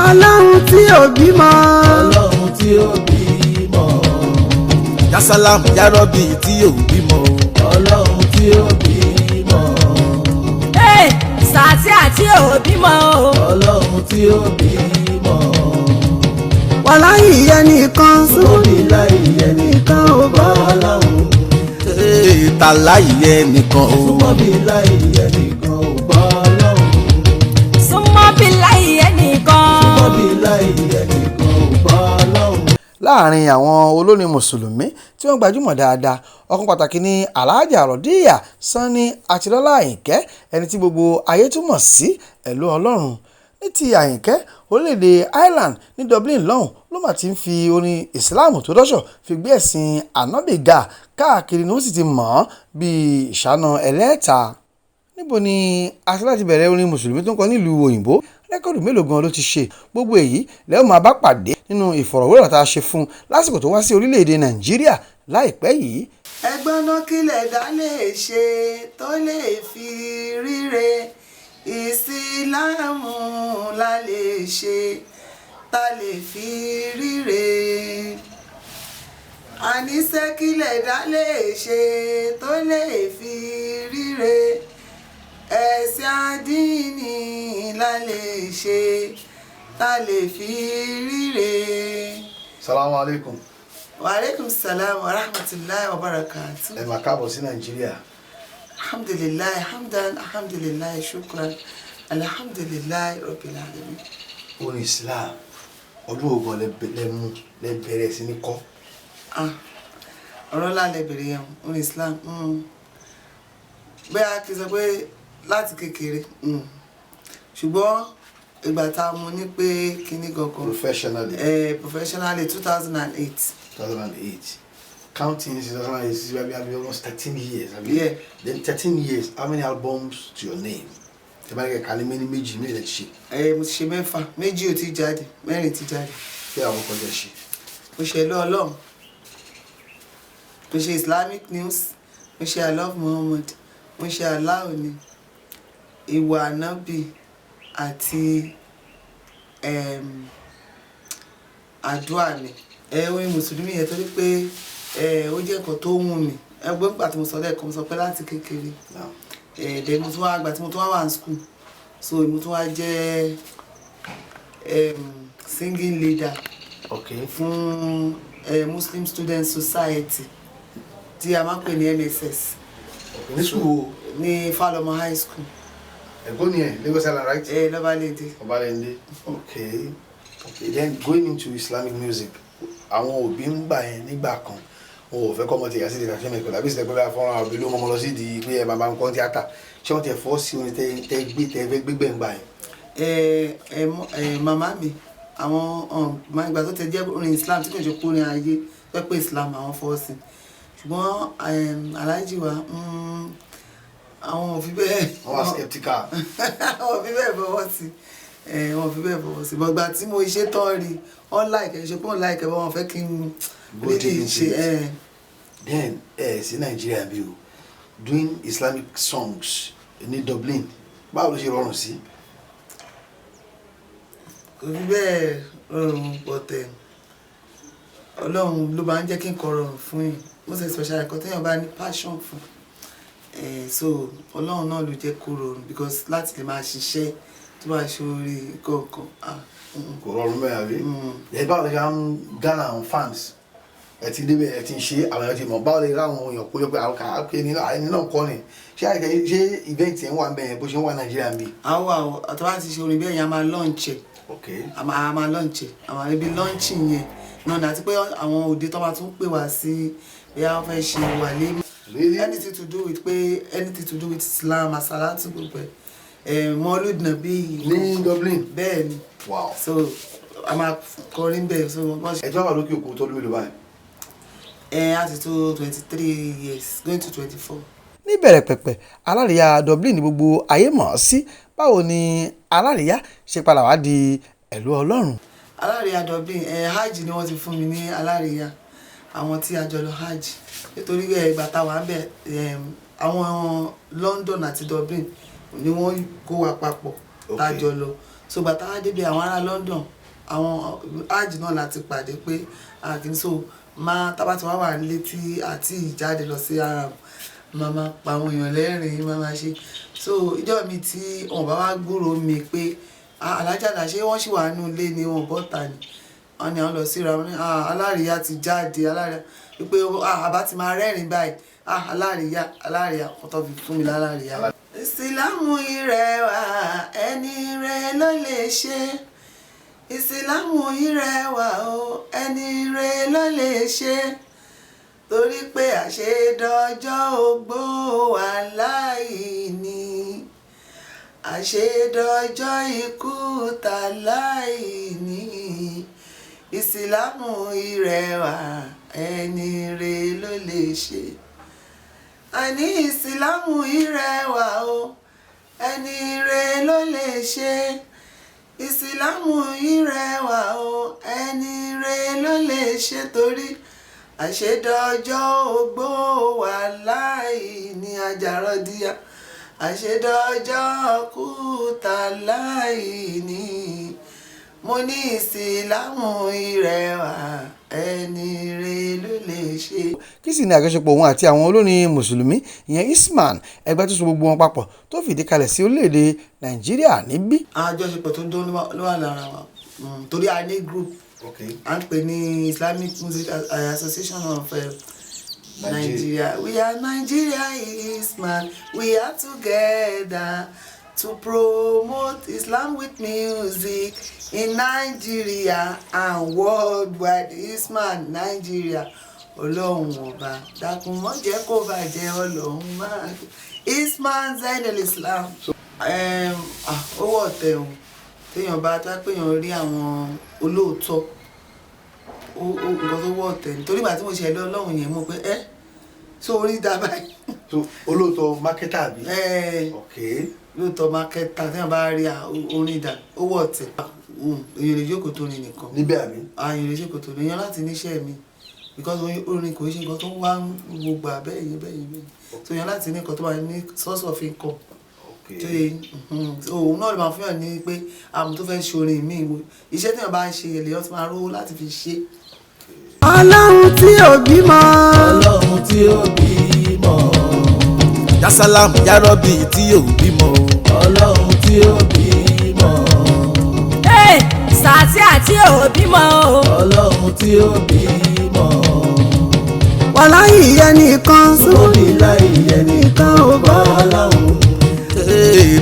Ọlọ́run tí ò bímọ. Ọlọ́run tí ó bímọ. Yasalam Yarọbi tí ò bímọ. Ọlọ́run tí ó bímọ. Hey, Sàtí àti òbímọ o. Ọlọ́run tí ó bímọ. Wàláyé ẹnìkan Súnmọ́bí láì ẹnìkan ò bọ́. Ọlọ́run. Tàláyé ẹnìkan o. Súnmọ́bí láì ẹnìkan ò bọ́ Ọlọ́run. Súnmọ́ bí láì ẹnìkan. Súnmọ́bí láì ẹnìkan ò bọ́ Ọlọ́run. Láàrin àwọn olórin Mùsùlùmí tí wọ́n gbajúmọ̀ dáadáa, ọ̀kan pàtàkì ní Alhaja Rodiya Sanni Àtilọ́lá Àyìnkẹ́, ẹni tí gbogbo ayé túmọ̀ sí Ẹ̀lú Ọlọ́run. Ní ti Àyìnkẹ́, orílẹ̀-èdè Ireland ní Dublin lọ́hùn-ún ló mà ti ń fi orin Ìsìláàmù tó dọ́ṣọ̀ fi gbé ẹ̀sìn Ànábì ga káàkiri, ni wọ́n sì ti mọ̀ ọ́n bíi ìṣáná ẹlẹ́ta. Níbo ni Àtilọ́lá ti bẹ̀rẹ̀ orin Mùsùlùmí tó ń kọ nílùú òyìnbó? Rẹ́kọ̀dù mélòó gan ló ti ṣe? Gbogbo èyí lẹ́ ó máa bá pàdé nínú ìfọ̀rọ̀wérọ̀ tá a ṣe fún un lásìkò tó wá sí orílẹ̀-èdè Nàìjíríà láìpẹ́ yìí. Ẹgbọ́n náà, kílẹ̀ dá lè ṣe tó lè fi ríre? Ìsìláàmù la lè ṣe tá lè fi ríre. Àníṣe, kílẹ̀ dá lè ṣe tó lè fi ríre? Ẹ̀sìn àdínì la lè ṣe tá lè fi ríre. Salamu alaikum. Wa alaikum salam wa rahmatulahi wa barakatuh. Ẹ máa káàbọ̀ sí Nàìjíríà. Alhamdulilayi hamdan, alhamdulilayi shukran, alhamdulilayi rabbil alamin. Orin Islam, ọdún ogun lẹ mú lẹ bẹ̀rẹ̀ sí ní kọ́? Ah, ọ̀rọ̀ ńlá lẹ bèrè yẹn. Orin Islam, bóyá kí n sọ pé láti kékeré, ṣùgbọ́n ìgbà tá a mú ní pé kíní gangan Professionally? Professionally, 2008. 2008. Counting 2008, you have almost 13 years, abi? Yeah. Then 13 years, how many albums to your name? Tẹ́ bá ní kẹ́ kà ní méní méjì, méjì lẹ ti ṣe? Mo ti ṣe mẹ́fà. Méjì ò tí jáde, mẹ́rin ti jáde. Kí àwọn kan jẹ ṣe? Mo ṣe ìlú Ọlọ́run, mo ṣe Islamic news, mo ṣe I Love Muhammad, mo ṣe Aláòní, ìwà ànábì àti àdúrà mi. Orin Mùsùlùmí yẹn, torí pé ó jẹ́ nǹkan tó wù mí. Ẹgbẹ́ nígbà tí mo sọ lẹ́ẹ̀kan, mo sọ pé láti kékeré. Then mo tún wá gbà tí mo tún wá wà ní school, so mo tún wá jẹ́ singing leader fún Muslim Student Society tí a máa ń pè ní MSS. Okay, ní school wo? Ní Falomo High School. Ẹ̀gbọ́n ni ẹ̀, Lagos Island, right? Lọ́balẹ̀dẹ. Ọbalẹ́ndé. Okay, then going into Islamic music, àwọn òbí ń gbà yẹn nígbà kan, wọn ò fẹ́ kọ́ ọmọ tìyà sí entertainment kò dàbí ìsìlẹ̀ pé bá fọ́nrán òbí ló mọ́ ọmọ lọ sí di pé ẹ bàbá ń kọ́ tíátà. Ṣé wọ́n ti ẹ̀ fọ́ sí orin tẹ́ gbé tẹ́ fẹ́ gbégbẹ̀ ń gbà yẹn? ẹ ẹ mọ- ẹ màmá mi, àwọn máa ìgbà tó tẹ jẹ́ orin Islam tí kò ṣe kó orin ayé pẹ́ pé Islam, àwọn fọwọ́ sí, ṣùgbọ́n aláàjì wa, àwọn ò fi bẹ́ẹ̀. Wọ́n wá skeptical. Àwọn ò fi bẹ́ẹ̀ fọwọ́ sí ẹ, wọn ò fi bẹ́ẹ̀ fọwọ́ sí. Bọ́gbà tí mo ṣe tán rí, wọ́n like ẹ, ṣe pé wọ́n like ẹ, wọ́n fẹ́ kí n Go deep really into ṣe it. ẹ. Then ẹ sí Nàìjíríà bí o, doing Islamic songs ní Dublin, báwo ló ṣe rọrùn sí? Kò fi bẹ́ẹ̀ rọrùn pọ̀tẹ́. Ọlọ́run ló máa ń jẹ́ kí nǹkan rọrùn fún yín, most especially nǹkan téèyàn bá ní passion fún. So Ọlọ́run náà ló jẹ́ kó rọrùn, because láti lè máa ṣiṣẹ́ tó bá ṣe orí kọ̀ọ̀kan, ah. Kò rọrùn bẹ́ẹ̀, àbí? Ẹ báwo lè ṣe ń gánà àwọn fans? Ẹ ti débẹ̀, ẹ ti ń ṣe, àwọn èèyàn ti mọ̀. Báwo lè ráwọn èèyàn kó yọ pé àwọn kà ẹni náà, ẹni náà kọ́ ni? Ṣé àyíká, ṣé event yẹn wà ń bẹ̀ yẹn bó ṣe ń wà Nàìjíríà ń bí? Àwọn àtọ́wá ti ṣe orin bẹ́ẹ̀ yẹn, a máa launch ẹ̀. A máa launch ẹ̀. Àwọn ibi launching yẹn náà ní, àti pé àwọn òde tó máa tún pè wá sí, bóyá wọ́n fẹ́ ṣe wàlímà. Really? Anything to do with pé anything to do with Islam, asalatu, gbogbo ẹ̀, Maulud Nabi. Ní Dublin? Bẹ́ẹ̀ ni. So a máa kọrin bẹ́ẹ̀, so wọ́n ṣe. Ẹ tí wọ́n wà lókè òkun tó lómi ló báyìí? Ẹ á ti tó 23 years, going to 24. Níbẹ̀rẹ̀ pẹ̀pẹ̀, Alárìíyá Dublin ní gbogbo ayé mọ̀ ọ́ sí. Báwo ni Alárìíyá ṣe padà wá di Ẹ̀lú Ọlọ́run? Alárìíyá Dublin, hajj ni wọ́n ti fún mi ní Alárìíyá, àwọn tí a jọ lọ hajj, nítorí ẹ ìgbà tá a wà ń bẹ̀, àwọn London àti Dublin ni wọ́n kó wa papọ̀ tá a jọ lọ. So ìgbà tá a débi, àwọn ará London Àwọn hajj náà láti pàdé pé àkíní, so máa tábà tí wọ́n wà nílé tí àti ìjáde lọ sí haram, máa máa pa àwọn èèyàn lẹ́rìn-ín, máa máa ṣe. So ìjọ mi tí wọn bá wá gbúròó mi pé, "Ah, alájà dà, ṣé wọ́n sì wà nínú ilé ni? Wọn bọ́ta ni?" Wọ́n ní àwọn lọ síra wọn ní, "Ah, aláríyá ti jáde, aláríyá," wípé, "Ah, àbá ti máa rẹ́rìn báyìí. Ah, aláríyá, aláríyá." Wọ́n tó fi fún mi láláríyá. Ìsìlámù ìrẹwà, ẹni rẹ ló lè ṣe. Ìsìlámù ìrẹwà o, ẹni rẹ ló lè ṣe, torí pé àṣedọjọ́ ogbó wà láì ní, àṣedọjọ́ ikú ta láì ní. Ìsìlámù ìrẹwà, ẹni rẹ ló lè ṣe. Àní ìsìlámù ìrẹwà o, ẹni rẹ ló lè ṣe. Ìsìlámù ìrẹwà o, ẹni rẹ ló lè ṣe, torí àṣedọjọ́ ogbó wà láì ní ajarọ́díyà, àṣedọjọ́ kúta láì ní. Mo ní ìsìlámù ìrẹwà, ẹni rẹ ló lè ṣe. Kí sì ni àjọṣepọ̀ òun àti àwọn olórin mùsùlùmí, ìyẹn ISMAN, ẹgbẹ́ tó so gbogbo wọn papọ̀ tó fìdí kalẹ̀ sí orílẹ̀-èdè Nàìjíríà níbí? Àjọṣepọ̀ tó dán ló wà lára wa, torí a ní group à ń pè ní Islamic Music Association of Nigeria. We are Nigeria ISMAN, we are together to promote Islam with music in Nigeria and worldwide. ISMAN Nigeria, Ọlọ́run ọba dákun mọ́ jẹ́ kó bàjẹ́, Ọlọ́run máa ISMAN Zainal Islam. Owó ọ̀tẹ̀ o, téèyàn bá tó pé èèyàn rí àwọn olóòótọ́, nǹkan tó wọ̀ ọ̀tẹ̀, nítorí ìgbà tí mo ṣe lọ Ọlọ́run yẹn mo pé ẹ́ so orí dá báyìí. So olóòótọ́ marketer bí? Ẹ lóòótọ́ marketer, téèyàn bá rí orin dà, owó ọ̀tẹ̀, èèyàn lè jókòó tó orin nìkan. Níbẹ̀ àbí? Èèyàn lè jókòó tó orin, èèyàn láti níṣẹ́ mi, because orin kò ṣe nǹkan tó ń wá gbogbo àbẹ́yìn bẹ́yìn bẹ́yìn, so èèyàn láti ní nǹkan tó máa ní source of income tó yẹ. Òun náà lè máa fún yàn ní pé àmì tó fẹ́ ṣe orin míì, iṣẹ́ téèyàn bá ń ṣe èèyàn ti máa rówó láti fi ṣe. Ọlọ́run tí ò bímọ. Ọlọ́run tí ò bímọ. Yasalam Yarobi tí ò bímọ. Ọlọ́run tí ò bímọ. Sàtí àti ò bímọ o. Ọlọ́run tí ò bímọ. Wàláyé ẹnìkan súnmọ́bí láyé ẹnìkan ò bọ́ Ọlọ́run.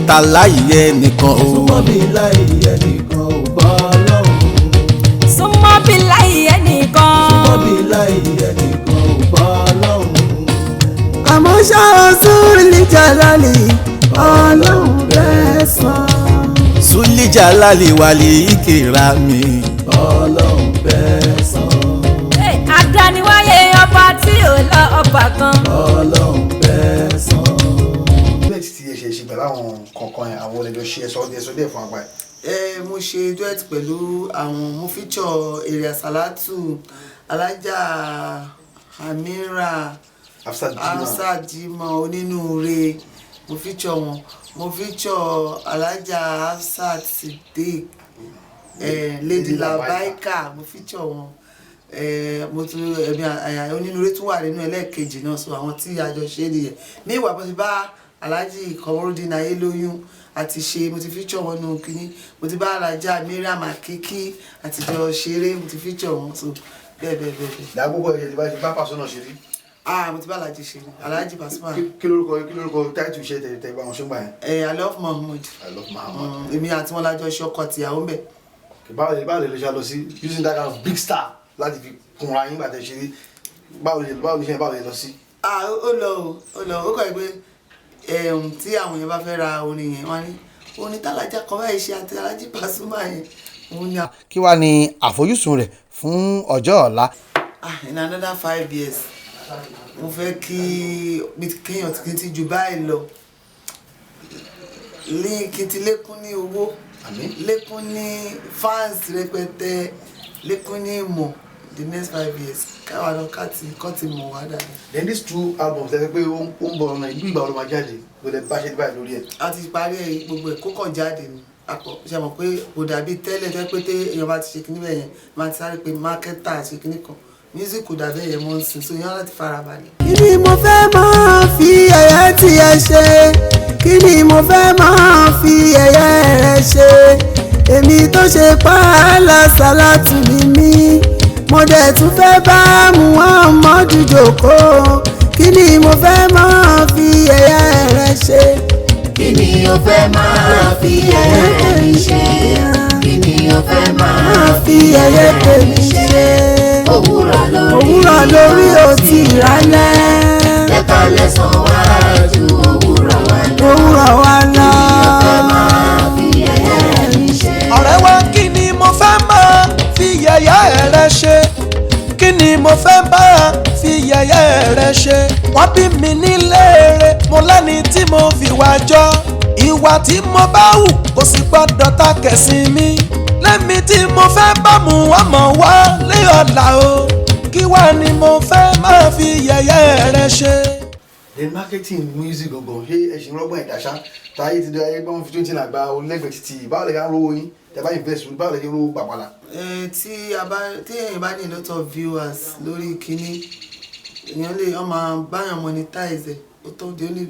Tàláyé ẹnìkan ò. Súnmọ́bí láyé ẹnìkan ò bọ́ Ọlọ́run. Súnmọ́bí láyé ẹnìkan. Súnmọ́bí láyé ẹnìkan ò bọ́ Ọlọ́run. Àmọ́ ṣá o, Súlì Jàlálì, Ọlọ́run bẹ́ẹ̀ sàn. Súlì Jàlálì wàlí ìkìrà mi. Ọlọ́run bẹ́ẹ̀ sàn. Àdániwáyé ọba tí ò lọ ọba kan. Ọlọ́run bẹ́ẹ̀ sàn. Duet tí ẹ ṣe ṣe pẹ̀lú àwọn kọ̀ọ̀kan yẹn, àwọn olè lọ ṣe ẹ̀sọ́ ẹ̀sọ́ díẹ̀ fún apá ẹ̀. Ẹ mo ṣe duet pẹ̀lú àwọn, mo feature Èrè Àsálátù, Alájà Amira, Hafsat Jimoh. Hafsat Jimoh onínúure, mo feature wọn. Mo feature Alájà Hafsat Siddiq, Lady Labaika, mo feature wọn. Mo tún ẹbí onínúure tún wà nínú ẹlẹ́ẹ̀kejì náà, so àwọn tí a jọ ṣe nìyẹn. Ní ìwà bó ti bá Alhaji Komorudeen Ayélóyún àti ṣe, mo ti feature wọn nù kínní. Mo ti bá Alájà Mariam Akiki àtijọ́ ṣeré, mo ti feature wọn, so bẹ́ẹ̀ bẹ́ẹ̀ bẹ́ẹ̀ bẹ́ẹ̀. Lágbókò ẹ̀ ṣe ti bá Paso náà ṣe rí. Ah, mo ti bá Alhaji ṣeré, Alhaji Pasuma. Kí lórúkọ táìtù iṣẹ́ tẹ̀ tẹ̀ bá wọn ṣe ń gbà yẹn? Ẹ I Love Muhammad. I Love Muhammad. Èmi àti wọn lájọ ṣe ọkọ tìyàwó ń bẹ̀. Báwo lè ṣe lọ sí using that kind of big star láti fi kunra yín gbàtẹ́ ṣe rí? Báwo lè lọ sí? Ah, ó lọ o, ó lọ. Ó kọ̀ ẹ́ pé tí àwọn èèyàn bá fẹ́ ra orin yẹn, wọ́n á ní orin tálájà kan báyìí ṣe àti Alhaji Pasuma yẹn, òun ni. Kí wàá ní àfojúsùn rẹ̀ fún ọjọ́ ọ̀la? Ah, in another 5 years, mo fẹ́ kí kéèyàn kí n ti jù báyìí lọ, ní kí n ti lékún ní owó, lékún ní fans rẹpẹtẹ, lékún ní ìmọ̀. The next 5 years, káwa lọ ká ti kọ́ ti mọ̀ wá dáadáa. Then these two albums ẹ fẹ́ pé ó ń bọ̀ ọ̀nà ìlú, ìgbà wo ló máa jáde? Kò lè bá ṣe báyìí lórí ẹ̀. A ti parí ẹ̀, gbogbo ẹ̀ kó kàn jáde ni. Àpọ̀ ṣe mọ̀ pé kò dàbí tẹ́lẹ̀ tó jẹ́ pé téèyàn bá ti ṣe kíní bẹ́ẹ̀ yẹn, máa ti sáré pé marketer ṣe kíní kan. Music kò dàbí ẹ̀yẹ mọ́ ń sìn, so èèyàn láti farabalẹ̀. Kí ni mo fẹ́ máa fi ẹ̀yẹ tí ẹ ṣe? Kí ni mo fẹ́ máa fi ẹ̀yẹ rẹ ṣe? Èmi tó ṣe pààlà sálátù ni mí, mo dẹ̀ tún fẹ́ bá Muhammadu jókòó. Kí ni mo fẹ́ máa fi ẹ̀yẹ rẹ ṣe? Kí ni o fẹ́ máa fi ẹ̀yẹ mi ṣe? Kí ni o fẹ́ máa Máa fi ẹ̀yẹ tèmi ṣe? Òwúrọ̀ lórí Òwúrọ̀ lórí òtí ìrálẹ̀. Lẹ́ka lẹ́sàn wá ju òwúrọ̀ wá lọ. Òwúrọ̀ wa lọ. Fẹ́ máa fi ẹ̀yẹ mi ṣe. Ọ̀rẹ́ wa, kí ni mo fẹ́ máa fi yẹ̀yẹ́ rẹ ṣe? Kí ni mo fẹ́ máa fi yẹ̀yẹ́ rẹ ṣe? Wọ́n bí mi nílé rẹ̀, mo lẹ́ni tí mo fi wá jọ. Ìwà tí mo bá hù kò sì gbọ́dọ̀ ta kẹ̀sìn mi. Lẹ́mi tí mo fẹ́ bá mu ọmọ wá lé ọ̀la o, kí wá ni mo fẹ́ máa fi yẹ̀yẹ́ rẹ ṣe? Then marketing music gangan, ṣé ẹ ṣì ń rọ́gbọ̀n ìdáṣá táyé ti dé ayé gbọ́n fi 20 àgbà olẹ́gbẹ̀ẹ́ títì? Báwo lè yà ń rówó yín tẹ bá invest? Báwo lè ṣe ń rówó gbà padà? Tí èèyàn bá ní a lot of viewers lórí kínní, èèyàn lè wọ́n máa báyàn monetize ẹ̀. Ó tó di only,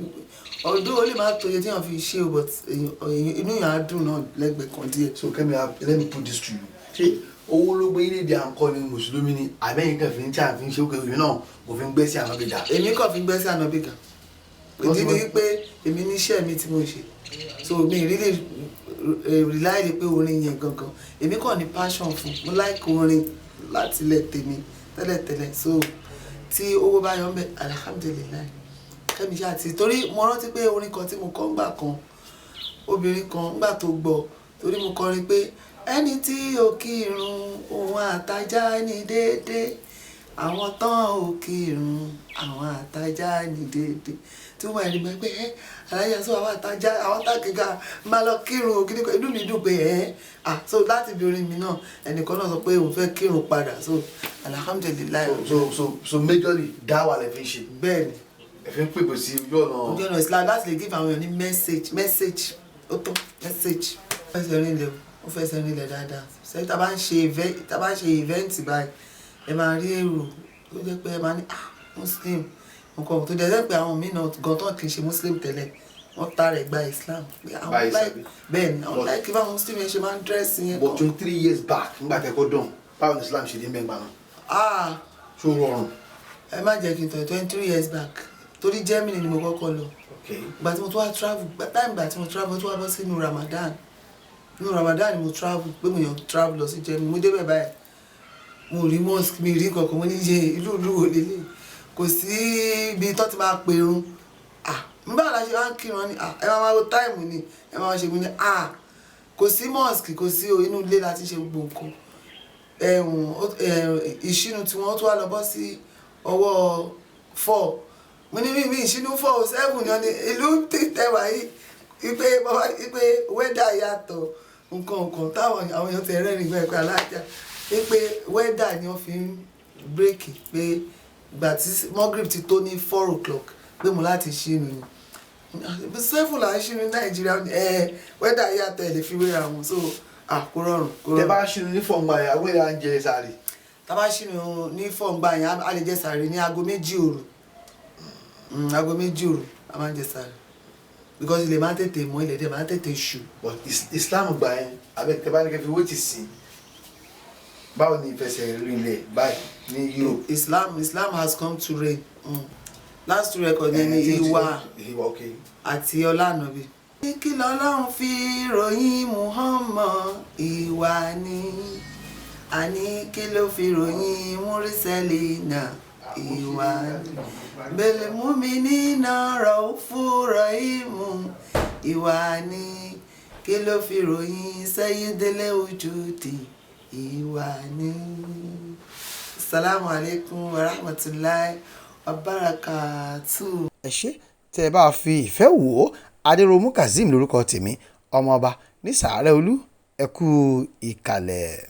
although ó lè má tó iye tí èèyàn fi ṣe o, but inú èèyàn á dùn náà lẹ́gbẹ̀ẹ́ kan díẹ̀. So Kẹ́mi, let me put this to you: ṣé owó ló gbé ilé ìdí à ń kọ́ ni mùsùlùmí ni, àbẹ́yìn kan fi ń tí à ń fi ń ṣe òkè òyìn náà kò fi ń gbé sí àwọn abẹ́jà? Èmi kàn fi gbẹ́ sí ànábì kan. Ìdí ni wípé èmi níṣẹ́ mi tí mo ṣe, so mi really rely lé pé orin yẹn gangan. Èmi kàn ní passion fún, mo like orin láti ilẹ̀ tèmi tẹ́lẹ̀tẹ́lẹ̀. So tí owó bá yọ ń bẹ̀, alhamdulillahi. Kẹ́mi ṣáà ti torí mo rántí pé orin kan tí mo kọ́ ńgbà kan, obìnrin kan ńgbà tó gbọ́, torí mo kọrin pé ẹni tí ò kírun, òun àtajá ní déédéé, àwọn tán ò kírun, àwọn àtajá ní déédéé, tí wọ́n ẹni mọ̀ pé ẹ́ aláya sọ àwọn àtajá, àwọn tákìgá máa lọ kírun òkìní kan. Inú mi dùn pé ẹ́ ah, so láti ibi orin mi náà, ẹnìkan náà sọ pé òun fẹ́ kírun padà, so alhamdulillahi. So majorly, dáwà lẹ fi ń ṣe? Bẹ́ẹ̀ ni. Ẹ fi ń pèpè sí ojú ọ̀nà Ojú ọ̀nà Islam, láti lè give àwọn èèyàn ní message. Message ó tó message. Ó fẹsẹ̀ rinlẹ̀ o, ó fẹsẹ̀ rinlẹ̀ dáadáa. Ṣé tá bá ń ṣe event báyìí, ẹ máa rí èrò tó jẹ́ pé ẹ máa ní, "Ah, Muslim," nǹkan tó dẹ̀ jẹ́ pé àwọn míì náà gan tán kì í ṣe Muslim tẹ́lẹ̀, wọ́n ta rẹ̀ gba Islam pé àwọn By like Islam. Bẹ́ẹ̀ ni, àwọn like báwọn Muslim yẹn ṣe máa ń dress yẹn But kan. 23 years back, nígbà tẹ́ kọ́ dán, báwo ni Islam ṣe dé mẹ́gbàá náà? Ah. Ṣó rọrùn? Ẹ má jẹ́ kí n tọ̀. 23 years back, torí Germany ni mo kọ́kọ́ lọ. Ìgbà tí mo tún wá travel, time ìgbà tí mo travel tó wá bọ́ sínú Ramadan. Inú Ramadan ni mo travel, pé mo yàn travel lọ sí Germany. Mo débẹ̀ báyìí, mo rí mosque, mi rí kankan. Mo ní yé, ìlú wo lélẹ̀? Kò sí ibi tó ti máa pèrun. Ah, n báwo la ṣe máa ń kírun ni? Ah, ẹ máa máa wo time ni, ẹ máa ṣe. Mo ní, ah, kò sí mosque, kò sí o, inú ilé la ti ṣe gbogbo nǹkan. Ẹ̀hún ìṣínú tí wọ́n tún wá lọ bọ́ sí ọwọ́ 4. Mo ní mímí ìṣínú 4, 7 ni wọ́n ní ìlú tẹwà yìí, ipe ipe weather yàtọ̀, nǹkan nǹkan táwọn àwọn èèyàn ti rẹ́rìn gbọ́ ẹ̀kọ́ alájà, ipe weather ni wọ́n fi ń break, pé ìgbà tí Maghrib ti tó ní 4 o'clock, pé mo láti ṣínú ni, 7 là ń ṣínú ní Nàìjíríà. Ẹ weather yàtọ̀, ẹ̀ lè fi wéra wọn. So ah, kò rọrùn, kò Tẹ rọrùn. Bá ṣínú ní fọ̀ǹgbà yẹn, àwọn èèyàn ń jẹ sàárì? Tá bá ṣínú ní fọ̀ǹgbà yẹn, a lè jẹ sàárì ní aago 2 òru. Aago 2 òru a máa ń jẹ sàárì, because ilẹ̀ máa ń tètè mọ́, ilẹ̀ dẹ̀ máa ń tètè ṣú. But Islam gbà yẹn, abẹ tẹ bá ní kẹfì wé ti sìn, báwo ni ìfẹsẹ̀ rinlẹ̀ báyìí ní Europe? Islam has come to reign. Last two record yẹn ni ìwà Ìwà, ok. Àti ọlá ànábì. Kí lọ́lọ́run fi ròyìn Muhammad? Ìwà ni. Àní kí ló fi ròyìn Múrísẹ́lì náà? Ìwà ni. Bẹ̀lẹ̀ mú mi nínà rọ̀ fúnra ìmú. Ìwà ni. Kí ló fi ròyìn Sayyidil Wujudi? Ìwà ni. Assalamu alaikum wa rahmatulahi wa barakatuh. Ẹ ṣé tẹ́ ẹ bá fi ìfẹ́ wò ó. Adéròmù Kazeem lórúkọ tèmi, ọmọọba ní sàárẹ̀ olú. Ẹ kú ìkàlẹ̀.